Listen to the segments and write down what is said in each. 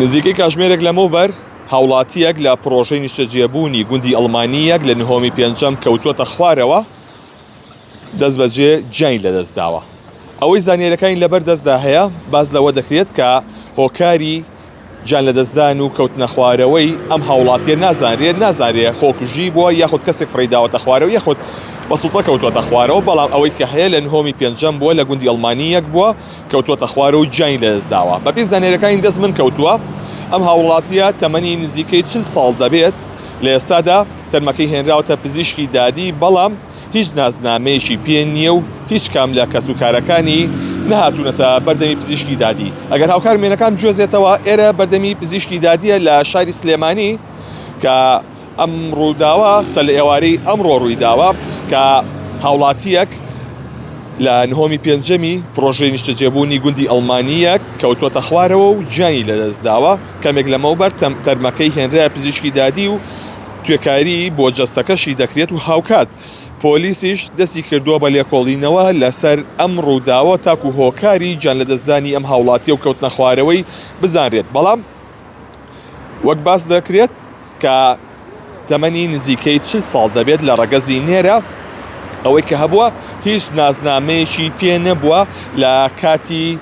نزیکەی کاژمێرێک لەمەوبەر هاوڵاتییەک لە پڕۆژەی نیشتەجێبوونی گوندی ئەڵمانییەک لە نهۆمی پێنجەم کەوتووەتە خوارەوە، دەستبەجێ گیانی لەدەستداوە. ئەوەی زانیاریەکانی لەبەر دەستدا هەیە باس لەوە دەکرێت کە هۆکاری گیان لەدەستدان و کەوتنە خوارەوەی ئەم هاوڵاتیە نازانرێت، نازانرێ خۆکوژی بووە یاخود کەسێک فڕێی داوەتە خوارەوە یاخود بە سوتفە کەوتووەتە خوارەوە، بەڵام ئەوەی کە هەیە لە نهۆمی پێنجەم بووە لە گوندی ئەڵمانی یەک بووە کەوتووەتە خوارەوە و گیانی لەدەستداوە. بەپێی زانیاریەکانی دەست من کەوتووە ئەم هاوڵاتیە تەمەنی نزیکەی 40 ساڵ دەبێت، لە ئێستادا تەرمەکەی هێنراوەتە پزیشکی دادی، بەڵام هیچ نازنامەیەکی پێ نییە و هیچ کام لە کەسوکارەکانی نەهاتوونەتە بەردەمی پزیشکی دادی. ئەگەر هاوکار وێنەکان بگوێزێتەوە، ئێرە بەردەمی پزیشکی دادییە لە شاری سلێمانی کە ئەم ڕووداوە سەر لە ئێوارەی ئەمڕۆ ڕوویداوە کە هاوڵاتییەک لە نهۆمی پێنجەمی پرۆژەی نیشتەجێبوونی گوندی ئەڵمانییەک کەوتووەتە خوارەوە و گیانی لەدەستداوە. کەمێک لەمەوبەر تەرمەکەی هێنرایە پزیشکی دادی و توێکاری بۆ جەستەکەشی دەکرێت و هاوکات پۆلیسیش دەستی کردووە بە لێکۆڵینەوە لەسەر ئەم ڕووداوە تاکو هۆکاری گیانلەدەستدانی ئەم هاوڵاتیە و کەوتنە خوارەوەی بزانرێت بەڵام وەک باس دەکرێت کە تەمەنی نزیکەی 40 ساڵ دەبێت لە ڕەگەزی نێرە ئەوەی کە هەبووە هیچ نازنامەیەکی پێ نەبووە لە کاتی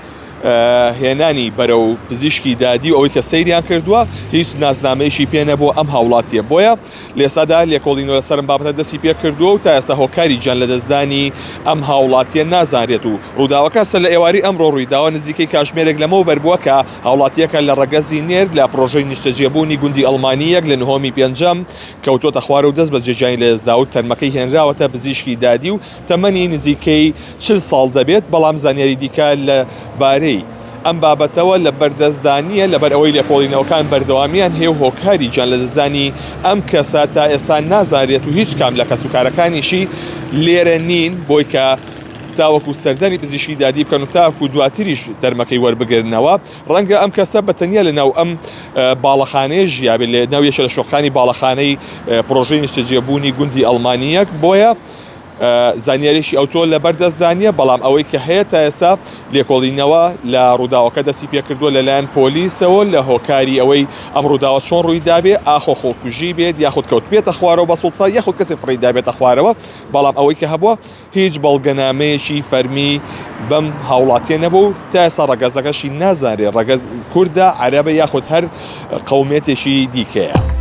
هێنانی بەرەو پزیشکی دادی و ئەوەی کە سەیریان کردووە هیچ نازنامەیەکی پێ نەبووە ئەم هاوڵاتیە بۆیە لێسادا لێکۆڵینەوە لەسەر ئەم بابەتە دەستی پێ کردووە و تا ئێستا هۆکاری گیان لەدەستدانی ئەم هاوڵاتیە نازانرێت و ڕووداوەکە سەر لە ئێواری ئەمڕۆ ڕوویداوە نزیکەی کاژمێرێک لەمەوبەر بووە کە هاوڵاتیەکە لە ڕەگەزی نێر لە پڕۆژەی نیشتەجێبوونی گوندی ئەڵمانییەک لە نهۆمی پێنجەم کەوتووەتە خوارەوە و دەست بەجێ گیانی لەدەستدا و تەرمەکەی هێنراوەتە پزیشکی دادی و تەمەنی نزیکەی 40 ساڵ دەبێت، بەڵام زانیاری دیکە لە بارەی ئەم بابەتەوە لە بەردەستدا نییە، لەبەر ئەوەی لێکۆڵینەوەکان بەردەوامیان هەیە و هۆکاری گیانلەدەستدانی ئەم کەسە تا ئێستا نازانرێت و هیچ کام لە کەسوکارەکانیشی لێرە نین بۆی کە تاوەکو سەردانی پزیشکی دادی بکەن و تاکو دواتریش تەرمەکەی وەربگرنەوە. ڕەنگە ئەم کەسە بە تەنیا لە ناو ئەم باڵەخانەیە ژیابێت، لە ناو یەکێ لە شۆقەکانی باڵەخانەی پڕۆژەی نیشتەجێبوونی گوندی ئەڵمانییەک، بۆیە زانیاریی ئەوتۆ لەبەر دەستدا نییە، بەڵام ئەوەی کە هەیە تا ئێستا لێکۆڵینەوە لە ڕووداوەکە دەستی پێکردووە لەلایەن پۆلیسەوە لە هۆکاری ئەوەی ئەم ڕووداوە چۆن ڕوویدابێ، ئاخۆ خۆکوژی بێت یاخود کەوتبێتە خوارەوە بە سوتفە یاخود کەسێک فڕێی دابێتە خوارەوە، بەڵام ئەوەی کە هەبووە هیچ بەڵگەنامەیەکی فەرمی بەم هاوڵاتیە نەبوو و تا ئێستا ڕەگەزەکەشی نازانرێت ڕەگەز کوردە، عەرەبە یاخود هەر قەومیەتێکی دیکەیە.